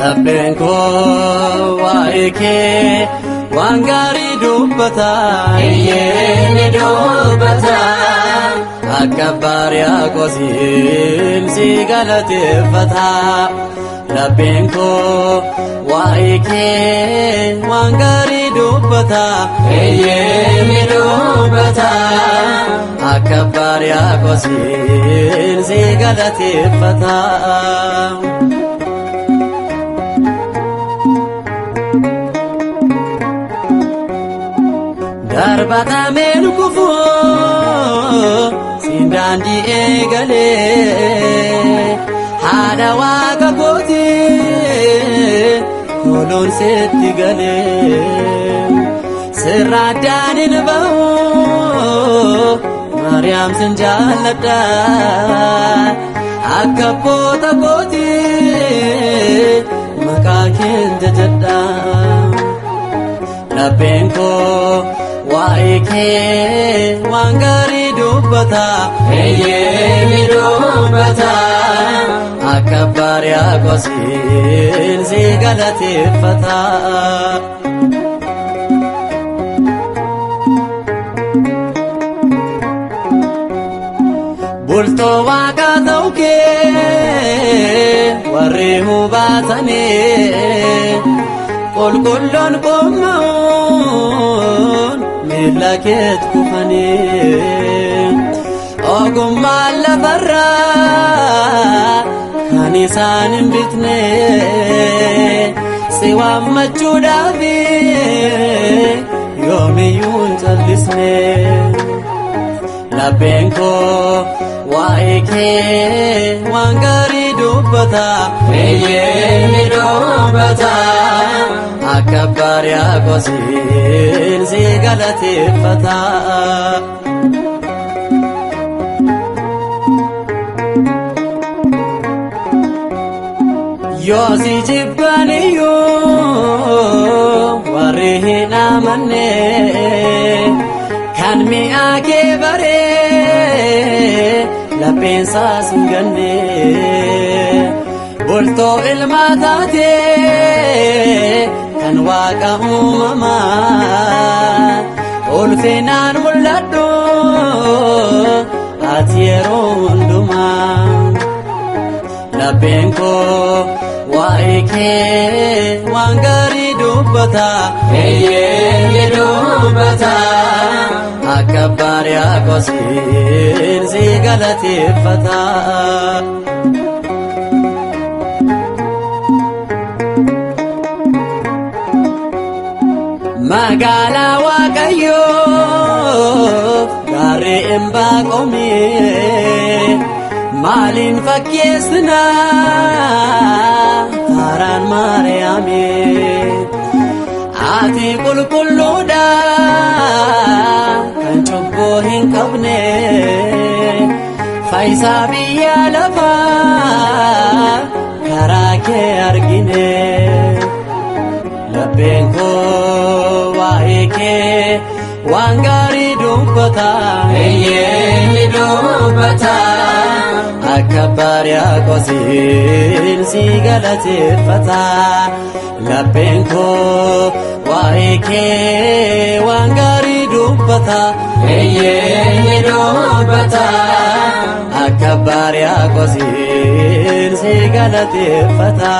Lapheen koo waa'ee kee waan gaarii dubbata. Eeyyee ni dubbata. Akka baariyaa kosiin si galateeffata. Lapheen koo waa'ee kee waan gaarii dubbata. Eeyyee ni dubbata. Akka baariyaa kosiin si galateeffata. Darbatameen kufuu siin daandii eegalee haadha waaqa kootii toluun sitti galee sirra addaan hin ba'u Maariyaam sin jaalladha akka abboota kootii maqaa keen jajadha. Lapheen koo waa'ee kee waan gaarii dubbata. Eeyyee ni dubbata. Akka baariyaa kosiin si galateeffata. Bultoo waaqa ta'u kee warri hubatanii qulqulloon qomma'uun miilla keetti kufanii ogummaan lafarraa kan isaan hin bitne si waammachuudhaaf yoomiyyuu hin callisne. Lapheen koo waa'ee kee waan gaarii dubbata. Eeyyee ni dubbata. Akka baariyaa kosiin si galateeffata. Yoo si jibban iyyuu warri hin amanne kan mi'a kee baree lapheen isaas hin ganne bultoo ilmaa taatee kan waaqa uumamaa ulfinaan mul'adhu ati yeroo hundumaa. Lapheen koo waa'ee kee waan gaarii dubbata. Eeyyee ni dubbata. Akka baariyaa kosiin si galateeffata. Magaalaa Waaqayyoo gaarri hin baaqomee maaliin fakkeessinaa faaraan Maariyaamii. Ati qulqulluudha kan cubbuu hin qabne faayisaa biyya lafaa karaa kee argine. Lapheen koo waa'ee kee waan gaarii dubbata. Eeyyee ni dubbata. Akka baariyaa kosiin si galateeffata. Lapheen koo waa'ee kee waan gaarii dubbata. Eeyyee ni dubbata. Akka baariyaa kosiin si galateeffata.